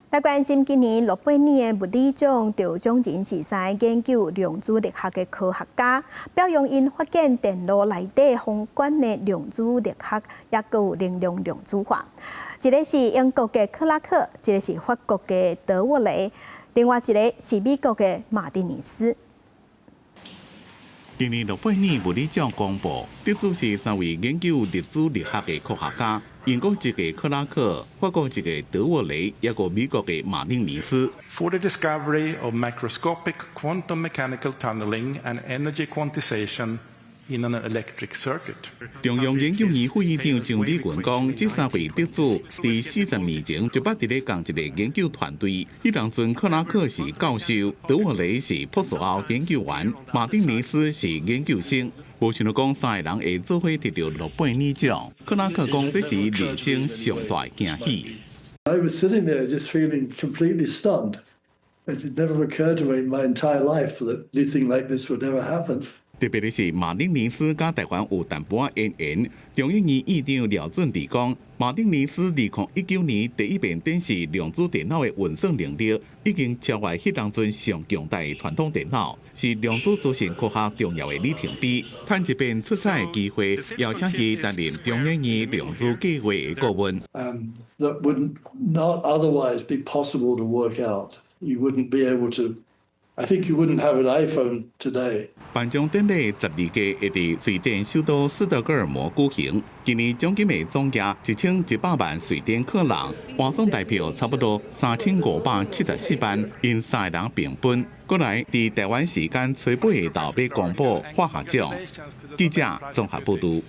來關心今年諾貝爾的物理獎得獎人是三個研究量子力學的科學家，表揚𪜶發現電路內底宏觀的量子力學，抑閣有能量量子化。一个是英國的克拉克，一个是法國的德沃雷，另外一个是美國的馬丁尼斯。今年諾貝爾物理獎公布，得主是三位研究粒子力學的科學家：英國籍的克拉克、法國籍的德沃雷，抑閣美國的馬丁尼斯。 For the discovery of macroscopic quantum mechanical tunneling and energy quantization in an electric circuit。中央研究院副院長張理群講，這三位得主佇40年前就捌佇咧仝一个研究團隊。彼當陣克拉克是教授，德沃雷是博士後研究員，馬丁尼斯是研究生。無想到講三个人會做伙得著諾貝爾獎。克拉克講，這是人生上大的驚喜。 I was sitting there just feeling completely stunned. It had never occurred to me in my entire life that anything like this would ever happen. 特別的是，馬丁尼斯佮台灣有淡薄仔淵源。中研院院長廖準娣講，馬丁尼斯2019年第一遍展示量子電腦的運算能力，已經超越彼當陣上強大的傳統電腦，是量子資訊科學重要的里程碑。趁這遍出彩的機會，邀請伊擔任中研院量子計劃的顧問。 That would not otherwise be possible to work out. You wouldn't be able to. I think you wouldn't have an iPhone today. 頒獎典禮12日會佇瑞典首都斯德哥爾摩舉行。今年獎金的總額1100萬瑞典克朗，換算台幣差不多3574萬，𪜶三个人平分。過來佇台灣時間初八下晝欲公布化學獎。記者綜合報導。